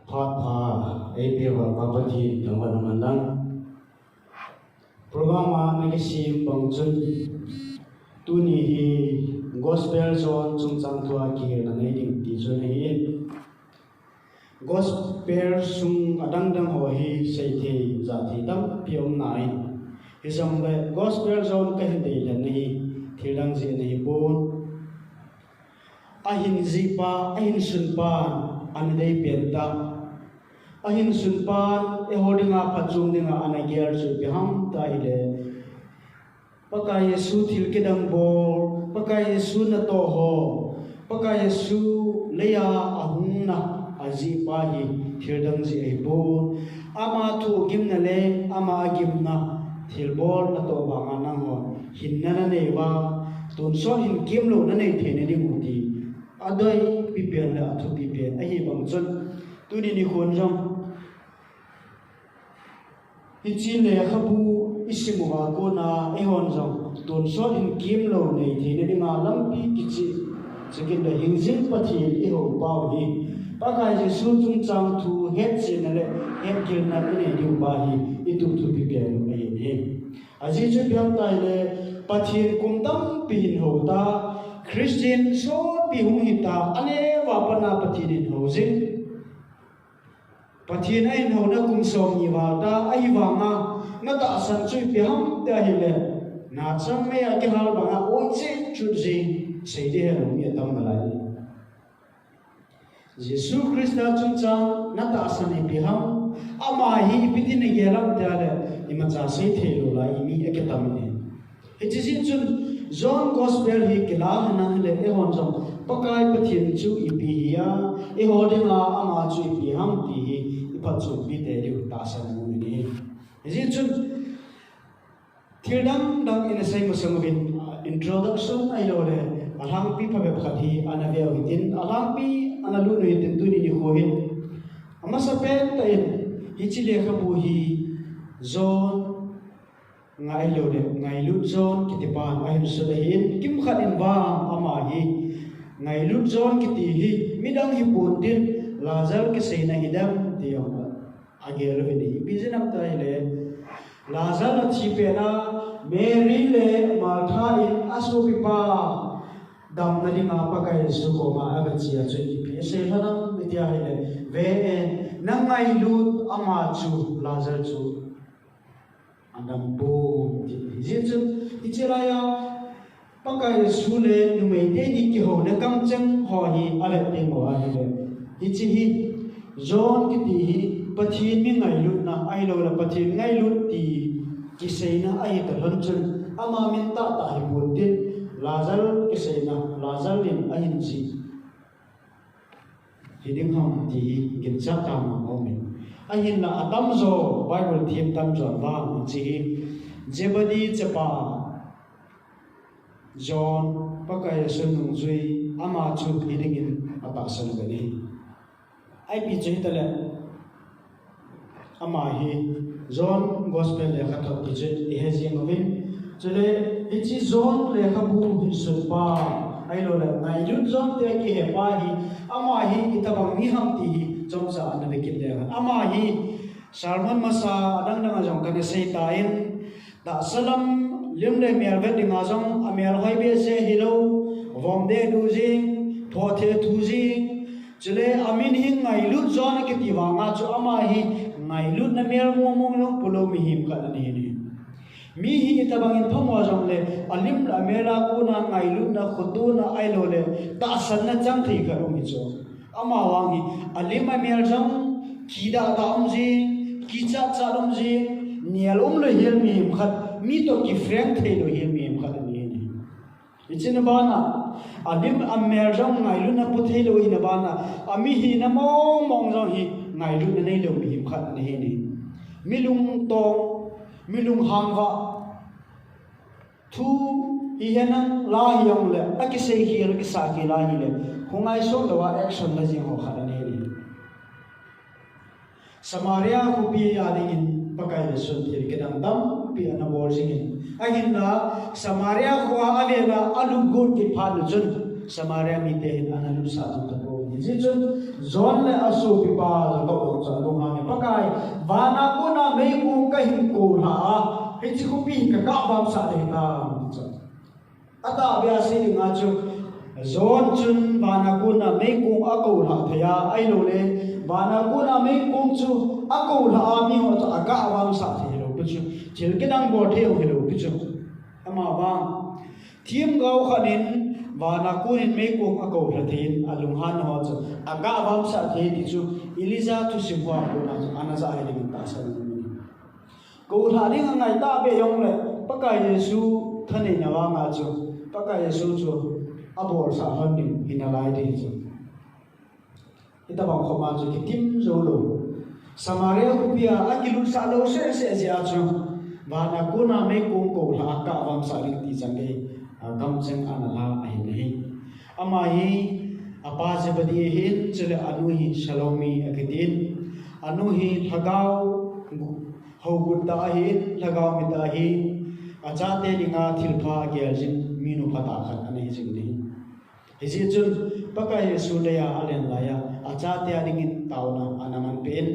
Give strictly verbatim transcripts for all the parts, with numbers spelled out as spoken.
Phat pha eipeh uva Pa Pathen thangvahna man lang. Program a ana kisem bang chun tuni hi Gospel John chungchang thua kihilna nei ding ti chu ahi. Gospel sung adang dang ho hi seithei, jahthei tampi aum nai. Hijongle Gospel John kahin deilhen na hi thil dang jeh ana hi pon. Ahin jihpa, ahin sunpa ana dei pen ta. Ahin sunpa, eiho dinga phatchom dinga ana gel chu ipi ham tia ahile, Pakai Jesu thil kidang bol, Pakai Jesu natoh ho, Pakai Jesu leiya ahungna ajihpa hi thil dang jeh ahi pon. Ama thugimna le ama agimna thilbol natoh vanga nanghon hinna nanei uva, tonsot hin kemlou nanei theina diu ti adeipi pen le athupi pen ahi bang chun tuni nikhon jong hiche lekhabu isim uva kona eihon jong tonsot hin kemlou nei theina dinga lampi kicheh, chukit le hingjing Pathen ihou pau hi Pakai Jesu chungchang thu hetchetna le hetgilna inei diu pa hi itup thupi pen u ahi. Ajeh chu ipi ham tia ahile Pathen kum tampi hin hou ta, Christian sotpi hung hita, aneo a pat a Pathen hin hou jing. Pathen ahin houna kum somni val ta, ahivanga natahsan chu ipi ham tia ahile, nachang meiya kihal banga oi cheh chut jing, sei ding helou mi atam nalai. Jesu Christa chungchang natahsan ipi ham, ama hi ipi tin nagel ham tia ahile, imacha seithei lou lai, imi akitam e. Hiche jeh chun John Gospel hi kilah henlang hile, eihon jong Pakai Pathen chu ipi hi a, eiho dinga ama chu ipi ham ti hi iphatchompi tei diu tahsan aum in ahi. Hijeh chun thil dang dang ina sei masang uvin, introduction ahiloule alhangpi phabep khat hi ana veu hitin, alhangpi ana lut u hitin tuni nikho hin. Amasapen tah in hiche lekhabu hi John ngailoule Ngailut John kitipan ahin sut ahin, kimkhat in vang ama hi Ngailut John kiti hi midang hipon tin, Lazar kiseina hidem ti jong agel uvin ahi. Ipi jeh ham tia ahile, Lazar athi pet a Mary le Martha in asopipa damna dinga Pakai Jesu koma agache a chun ipi asei lhon ham tia ahile, ve e, nangailut ama chu Lazar chu adam pon ti. Hijeh chun hiche laiya Pakai Jesu le numei teni kihouna kamcheng ho hi avet ding u ahile, hiche hi John kiti hi Pathen mi ngailutna ahiloule Pathen ngailut ti kiseina ahita lhon chun, ama min tahtah hipon tin, Lazar kiseina, Lazar in ahin jih hiding ham ti hi ginchat tah in aumin. Ahinla atamjo, Bible them tamjon vang hiche hi Zebedee chapa John, Pakai Jesu nungjui, ama chu hidingin atahsan uvin ahi. Ipi chu hitale, ama hi John Gospel lekhathot ti chu ihe jeng uvin. Chule hiche John lekhabu hin sunpa ahiloule Ngailut John tia kihepa hi, ama hi itobang mi ham ti hi chomcha ana vekit leu hen. Ama hi sermon masa adang dang a jong kana seitan, tahsa lam lim le mel vet dinga jong amel hoi behseh hilou, vom dehdu jing, thothethu jing, chule amin hi Ngailut John akiti vanga chu ama hi ngailutna mel mong mong jong pulou mihem khat ana hi in ahi. Mi hi itobang in phamo jongle alim le amel a kona ngailutna, khotona ahiloule tahsanna chang thei khat um hi chu. Ama vang hi alim amel jong kidah dah um jing, kichat chat um jing, nel umlou hel mihem khat, mi toh kifriend theilou hel mihem khat ana hi in ahi. Hiche na bana alim amel jong ngailutna pu theilou hina bana, ami hina mong mong jong hi ngailutna neilou mihem khat ana hi in ahi. Mi lungtong, mi lunghang vah, thu hihen lang la hijongle akisei khel, akisah khel ahile, khongai sot louva action la jeng ho khat ana hi in ahi. Samaria khopi a dingin Pakai Jesun thil kidang tampi ana bol jingin, ahinla Samaria khoa avela alut got kit phat u chun Samaria mite hin ana lutsah jing tapon. Hijeh chun John le asopipa Jacob chu alunghang e, Pakai, vana kona meikong kahin koulha a, hiche khopi hi kagavamsah ding ahitam, ti chu. Atahbeh a sei dinga chu, John chun vana kona meikong akoulha thei a, ahilouleh vana kona meikong chu akoulha a, miho chu agavamsah thei hilou pi chu, thil kidang bol thei hilou pi chu. Amavang themgao khat in vana konin meikong akoulha thei in alunghan ho chu agavamsah thei ti chu Elijah thusim hoa kona chu ana ja hi dingin tahsan in. Koulha ding angai tahbeh jongle Pakai Jesu thaneina vanga chu Pakai Jesu chu abolsah lhon ding hinalai ti chu. Hitobang khoma chu kitim joulou, Samaria khopia akilutsah lou sehseh jeh a chu vana kona meikong koulha a kagavamsah ding ti chan gei, a, kamcheng ana la ahin ahi. Ama hi apa Zebedee ahin, chule anu hi Salome akitin. Anu hi lhagao hougut tah ahin, lhagao mi tah ahin, achate dinga thilpha agel jing minu phatah khat ana hi jing in ahi. Hijeh chun Pakai Jesu leiya alen laiya achate a dingin taona ana manpeh in,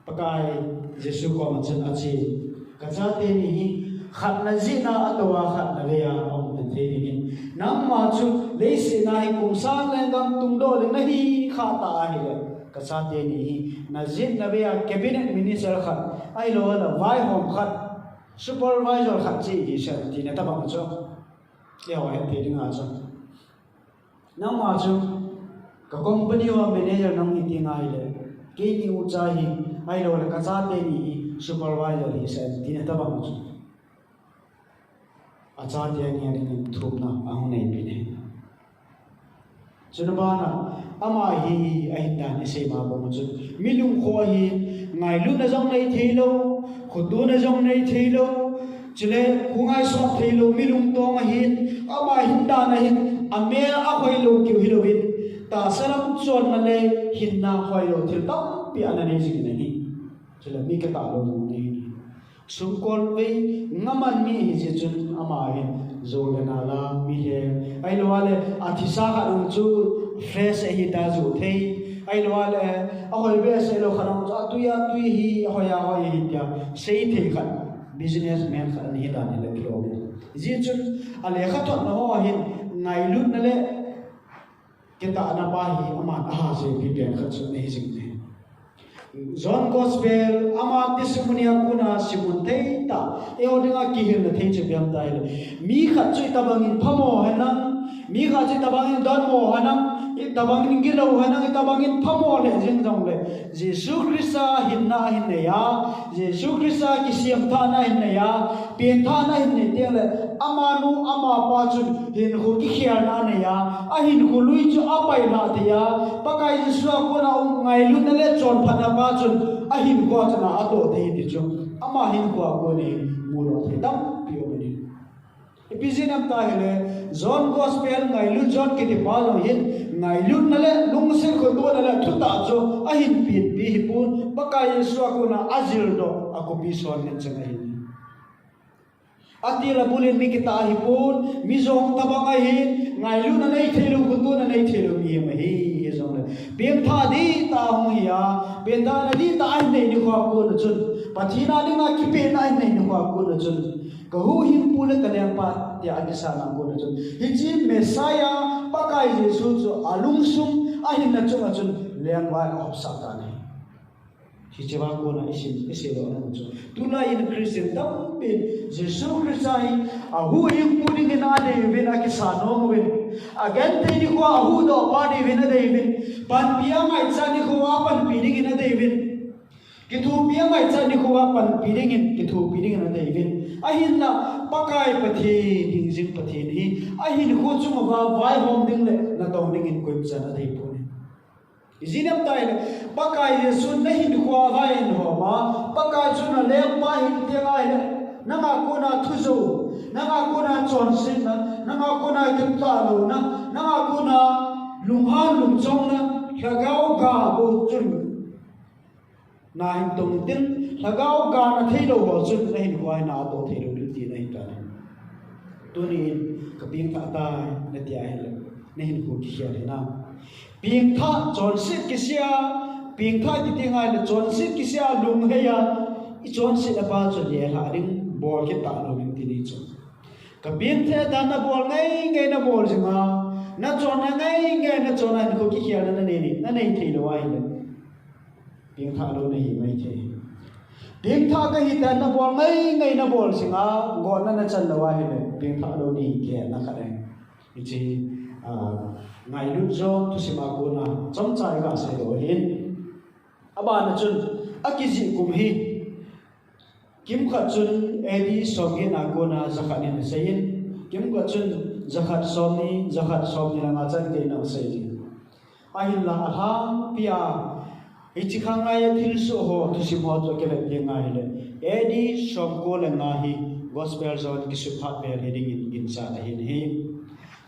Pakai Jesu koma chun ache, Kachate ni hi khatna jeh'a atoua khatna veiya aumna thei dingin, nangma chu leiset a hi kum sang lenggam tungdoh le nahi khah ta ahile, kachate ni hi najehna veiya cabinet minister khat, ahilouleh vaihom khat, supervisor khat cheh hisah in tina tobang chu. Eiho hetthei dinga chu, nangma chu ka company uva manager nahung hi teng ahile, keini ucha hi, ahilouleh kachate ni hi supervisor hisah in tina tobang chu, achate ni a dingin thumna ahung neipeh in ahi. Chuna bana ama hi ahin dan isei ma bang chun, mi lungkho ahin, ngailutna jong nei theilou, khotona jong nei theilou, chule kho ngaisot theilou mi lungtong ahin, ama hin dan ahin, amel ahoilou keu hilouvin, tahsa lam chonna le hinna hoilou thil tampi ana nei jingin ahi. Chule mi kitah lou jong ahi. Sumkol vei ngaman mi ahijeh chun ama hin jou le nal a mi he, ahilouleh athisa khat hung chu fresh ahi tia jou thei, ahilouleh ahoi behseh lou khat hung chu atui atui hi, ahoi ahoi ahi tia sei thei khat, businessman khat ana hi dan hile kilom in. Hijeh chun alekhathotna ho hin ngailutna le kitahna pa hi aman aha seipi pen khat chu ana hi jing in ahi. John Gospel, ama testimony a kona simun thei tah, eiho dinga kihilna thei chu ipi ham itile, mi khat chu itobangin phamo henlang, mi khat chu itobangin donmo henlang, itobangin gilou henlang, itobangin phamo lheh jeng jongle, Jesu Christa hinna ahin nei a, Jesu Christa kisem thahna ahin nei a, pengthahna ahin nei tengle, amanu amapa chun hinkho kikhelna anei a, ahinkho lui chu apailhah thei a, Pakai Jesu a kona um ngailutna le chonphatna pa chun ahinkho a chun atoh thei ti chu ama hinkho a kon in mudoh thei tampi aum in ahi. Ipi jeh ham itile, John Gospel ngailut John kitipa jong hin ngailutna le lungset khotona le thutah chu ahin penpi ahipon, Pakai Jesu a kona ajildoh a copy son ngen chang ahi. Atil abul in mi kitah ahipon, mi jong tobang ahin, ngailutna nei theilou, khotona nei theilou mihem ahi, hijongle pengthah dihtah ahung hi a, pengthahna dihtah ahin nei nikho a kona chun, Pathen a dinga kipenna ahin nei nikho a kona chun, kahuhhingpu le kalengpa tia akisan a kona chun, hiche Messiah Pakai Jesu chu alungsung ahinna chunga chun lengvai ahopsah tan ahi. Hichea kona isim, isimdoh nom chu, tulai in Christian tampin Jesu Christa hi ahuhhingpu dingin adeiuvin, akisan nom uvin, agenthei nikho a ahuhdohpa diuvin adeiyuvin, panpi angaichat nikho a panpi dingin adeiyuvin, kithopi angaichat nikho a panpi dingin, kithopi dingin adeiyuvin. Ahinla Pakai Pathen, hingjing Pathen hi ahinkho chunguva vaihom ding le natong dingin koima chan adeipon ahi. Ijeh inem itile, Pakai Jesu nahinkhoa vaihin hom a, Pakai chu nalengpa ahi teng ahile, nanga kona thujou, nanga kona chonsetna, nanga kona kiptah louna, nanga kona lunghan lungchongna, lhagao ga bou chun nahin tong tin, lhagao ga natheilou ho chun nahinkhoa hin atoh theilou ding tina ahitan ahi. Tunin kapengthah tai nati ahile, nahinkho kikhel hinam? Pengthah chonset kisih a, pengthah kiti ngai le chonset kisih a lunghei a, i chonset a pa chu lelhah ding, bol kit talou ding ti ni chu. Ka pengthah dan na bol ngai ngai na bol jing a, na chon ngai ngai na chon a, in kho kikhelna na nei, na nei thei lou ahile, pengthah lou na hi mai thei. Pengthah ka hi dan na bol ngai ngai na bol jing a, gotna na chan lou ahile, pengthah lou na hi khelna khat ahi. Hiche, ah, ngailut jong thusim a kona chomcha i ga seidoh ahin. Abana chun, akijih kum hi, kimkhat chun A D somget na kona jakhat hin asei in, kimkhat chun jakhat somni, jakhat somni le nga chan gei na asei in. Ahinla alhangpi a, hiche khang lai a thilsoh ho, thusim ho chu kivet ding ahile, A D somko le nga hi Gospel John kisut phat vel hi dingin ginchat ahin ahi.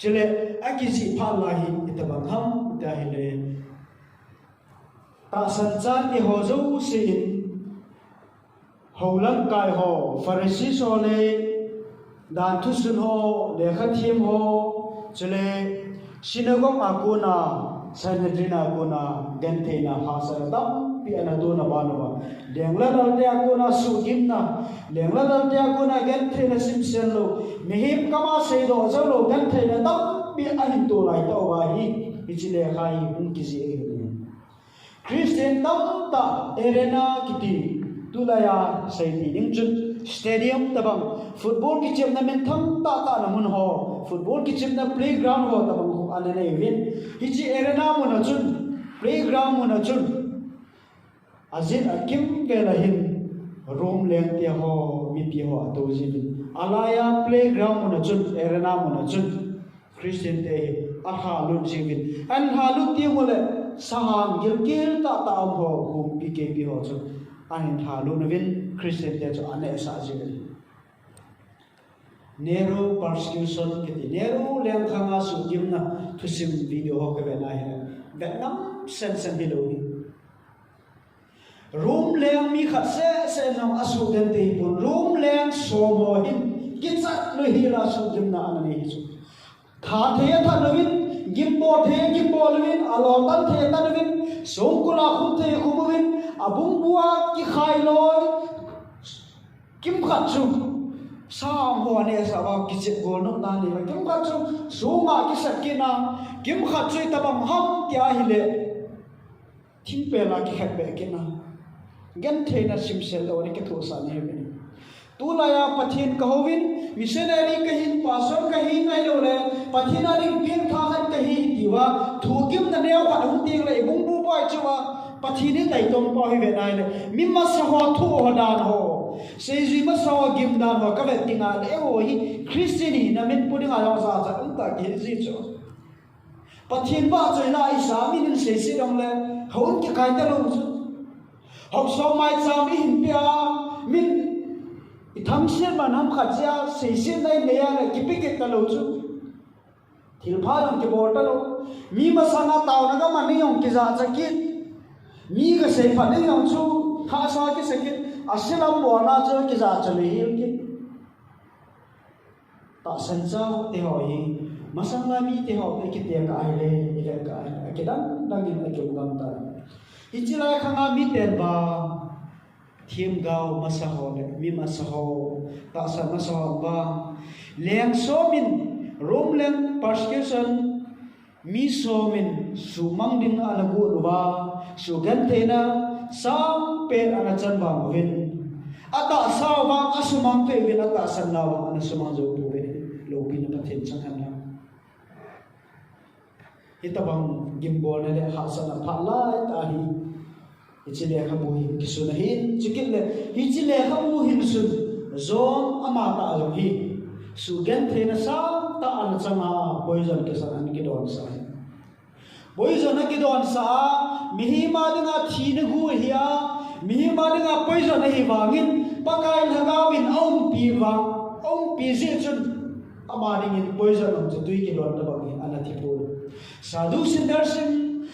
Chule, akijih phat lai hi itobang ham iti ahile, tahsan chate ho jouse in, hou lamkai ho, Pharisee ho le, danthu sun ho, lekha them ho, chule synagogue a kona, Sanhedrin a kona, gentheina hahsatna tampi ana tona ban uva, leng le lalte a kona suhgimna, leng le lalte a kona gentheina simsel lou, mihem kam a seidoh jou lou gentheina tampi ahin to lai tah uva hi, hiche lekha hi hung kijih ahi. Christian tamtah arena kiti, tulai a seiti ding chun stadium tobang, football kichepna minthang tahtah na mun ho, football kichepna playground ho tobang khu ana nei uvin. Hiche arena mun a chun, playground mun a chun, ajeh a kimvel a hin Rome lengte ho, mipi ho atou jiuvin. Alai a playground mun a chun, arena mun a chun, Christian te hi alhalut jiuvin. Alhalut teng uleh, sahang gilkel tahtah um ho, humpi keipi ho chu ahin lhalut uvin, Christian te chu anehsah jiuvin. Nero persecution kiti, Nero lengkhang a suhgimna thusim video ho kavet na hi, vet ngam sensen hilou hi. Rome leng mi khat seh seh in jong asuhgenthei pon, Rome leng som ho hin kichat lou hel a suhgimna ana nei hi chu. That thei athat louvin, gimbol thei agimbol louvin, aloltan thei atan louvin, songkul a khum thei akhum uvin, abungbu a kikhai loi. Kimkhat chu, sahang ho anehsah uva kichep gol nom dan nei uva, kimkhat chu, song a kisat kit na, kimkhat chu itobang ham ti ahile, thingpel a kikhetbeh kit na, gentheina simsel lou a kithohsah na hiuvin. Tulai a Pathen kahouvin, missionary kahin, pastor kahi ngai lou le, Pathen a ding pengthah khat kahi tiuva, thugimna neo khat hung teng le, ibungbu pa chu a, Pathen in taitom pau hi vet nai le, mi masa ho thu ho dan ho, seijui masa ho gim dan ho kavet teng le, eiho hi Christian hina min pu dinga jong jachat umtah kihi ji chu. Pathen vahchoina isa min in seiset jongle, hou in kikai talou chu. Hopsom maicham ihin peh a, min ithangset man ham khat jeh a seisetna inei a le kipe kit talou chu. Thilpha jong kibol talou. Mi masanga taona kaman ding jong kijachat kit. Mi kaseiphat ding jong chu hahsa kisa kit. Aselam bolna chu kijachat lou hel kit. Tahsan chate ho hi, masang lai mite ho toh ikitekah ahile, ivetkah ahile, akidang dang in akium gam tai. Hiche lai khang a miten vang, themgao masa ho le, mi masa ho, tahsan masa ho vang, leng som in, Rome leng persecution, mi som in suhmang ding ana gon uva, suhgentheina sangpen ana chan vang uvin, atahsa vang asumang thei uvin, atahsan nau vang ana sumang jou pouvin, loupina Pathen chang hen lang. Hitobang gimbolna le hahsatna phat laitah hi, hiche lekhabu hin kisun ahin, chukit le, hiche lekhabu hin sun, John amatah jong hi, suhgentheina sangtah ana chang a, poison kisan ana kidonsah ahi. Poison akidonsah a, mihem a dinga thina gu ahi a, mihem a dinga poison ahi vangin, Pakai Lhagao in aumpi vang, aumpi jeh chun, ama dingin poison um chu twi kilonna bangin ana thi pon. Sadhu Sundar Singh,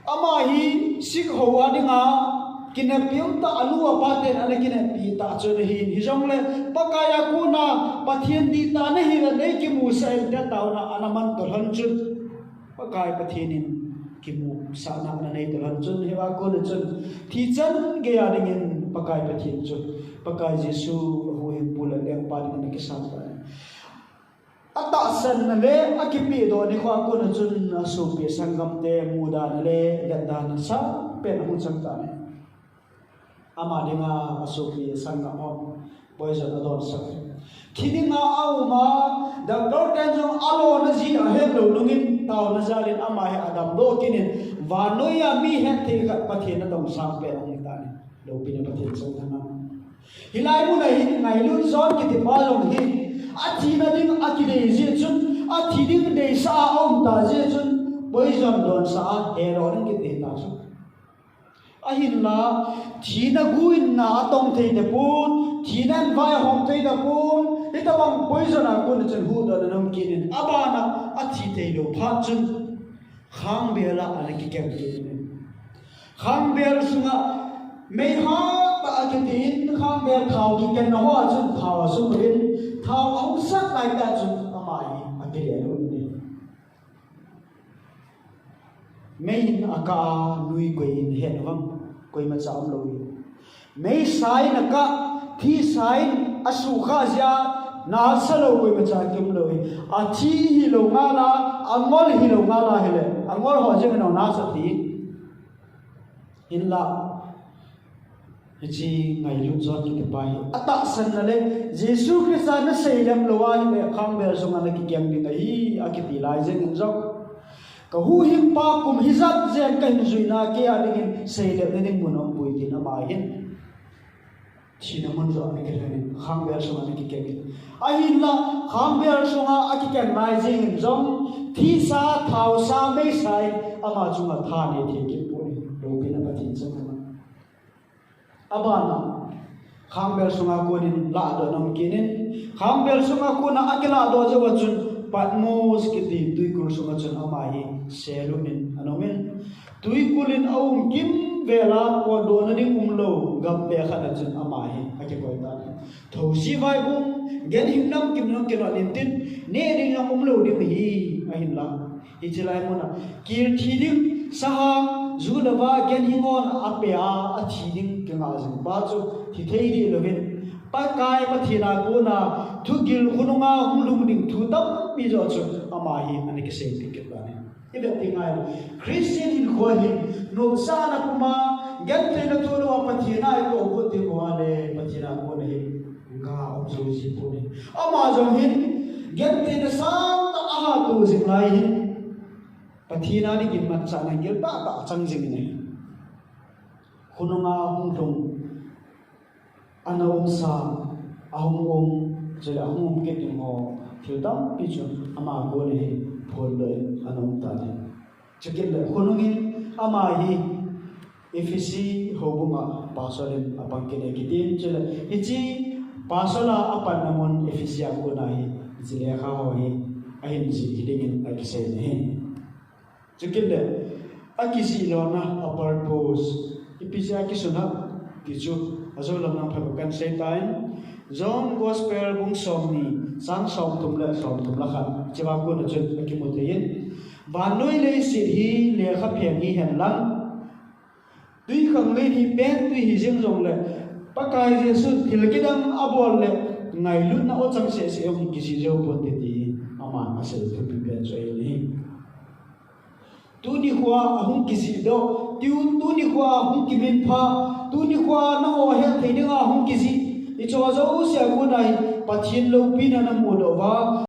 ama hi Sikh ho a dinga kineppi umtah, anu apa ten ana kineppi tah chun ahin, hijongle Pakai a kona Pathen dihtah nahi le nei kimusah in tia taona ana manto lhon chun, Pakai Pathen in kimusahna nanei tolhon chun, hiva kona chun thi chan geiya dingin Pakai Pathen chu, Pakai Jesu huhhingpu le lengpa dingin ana kisang tai. Atahsanna le akipehdoh nikhoa kona chun asopi sanggamte mudana le vetdana sangpen ahung chang tan ahi. Ama dinga asopi sanggam ho poison adonsak. Thi dinga auma, doctor ten jong alona ji ahetlou nungin taona jalin ama hi adamdoh kit in, vannoiya mi hetthei khat Pathen nadong sangpen ahung tan ahi. Loupina Pathen chang thana. Hilai muna hin Ngailut John kitipa jong hi athina ding akidei jeh chun, athi ding deisah a aum ta jeh chun, poison donsah a helo ding kiti ta chu. Ahinla, thina gu in na atong thei tapon, thina in vai ahom thei tapon, hitobang poison a kona chun huhdoh in ana um kit in, abana athi theilou phat chun, khangbel a ana kikeng kit in. Khangbel sunga meihat tah a kiti in, khangbel thao kikenna hoa chun thao asung in, thao ahung sat laitah chun ama hi akile lhon in. Mei in akah a nui koi in het vang, koimacha umlou in. Meisa in akah, thisa in asukha jeh a, nasa lou koimacha kiumlou in. Athi hilou ngal a, angol hilou ngal a hile, angol ho jeng in nasa thei. Hinla, hiche Ngailut John kitipa hi atahsanna le Jesu Christa nasei lem lou ahile, khangbel sunga nakikeng ding ahi akiti lai jeng in jong, kahuhhingpa kum hijat jen kahin juina keiya dingin seilemna ding mun aumpoi tin ama hin thina mun joh ana kilhen in, khangbel sunga ana kikeng in. Ahinla, khangbel sunga akikeng lai jeng in jong, thisa, thaosa, meisa in ama chunga tha nei thei kit poi, loupina Pathen chang thana. Abana, khangbel sunga konin lahdoh ana um kit in, khangbel sunga kona akilahdoh jouva chun, Patmos kiti twikul sunga chun ama hi selum in ana um in, twikul in aum kimvel a, potdohna ding umlou gamvei khat a chun ama hi akikoi tan ahi. Thousi vaibung, ganhing namkim jong kilhon intin, neh ding jong umlou ding ahi, ahinla, hiche lai muna kilthi ding, sahang, ju le va, ganhing hon apeh a, athi ding kingah jing pa chu thi thei dih louvin, Pakai Pathen a kona thugil khonunga hung lhung ding thu tampi joh chu ama hi ana kiseipeh kit tan ahi. Ivet ding ngai, Christian hinkho hin nopsahna puma, gentheina thoh louva Pathen a itohgot ding uva le Pathen a kona hi nga um jou ji poi. Ama jong hin gentheina sangtah a ahatoh jing lai hin, Pathen a dingin manchahna giltah tah achang jing in ahi. Khonunga hung lhung, ana umsa, ahung um, chule ahung um kit ding ho, thil tampi chu ama kona hi phondoh in ana um tan ahi. Chukit le khonungin ama hi Ephesi houbunga pastor in apang kit e kitin, chule hiche pastor a apanna mun Ephesi a kona hi, hiche lekha ho hi ahin jih hi dingin akisei in ahi. Chukit le, akijih lona a purpose ipi jeh a kisun ham ti chu ajou lam lang phabep kahin sei tan, John Gospel bung somni, chang somthum le somthum le khat, chea kona chun akimu thei in, vannoi leiset hi lekha pheng hihen lang, twikhanglen hi pentwi hijeng jongle, Pakai Jesun thil kidang abol le, ngailutna o chang seh seh ahung kijih jou ponte ti, aman asei thupi pen chu ahi. Tuni khoa ahung kijih doh, tiu, tuni khoa ahung kiminpha, tuni khoa nangho hetthei dinga ahung kijih, hicheho jouse a kona hi Pathen loupina namudoh uva,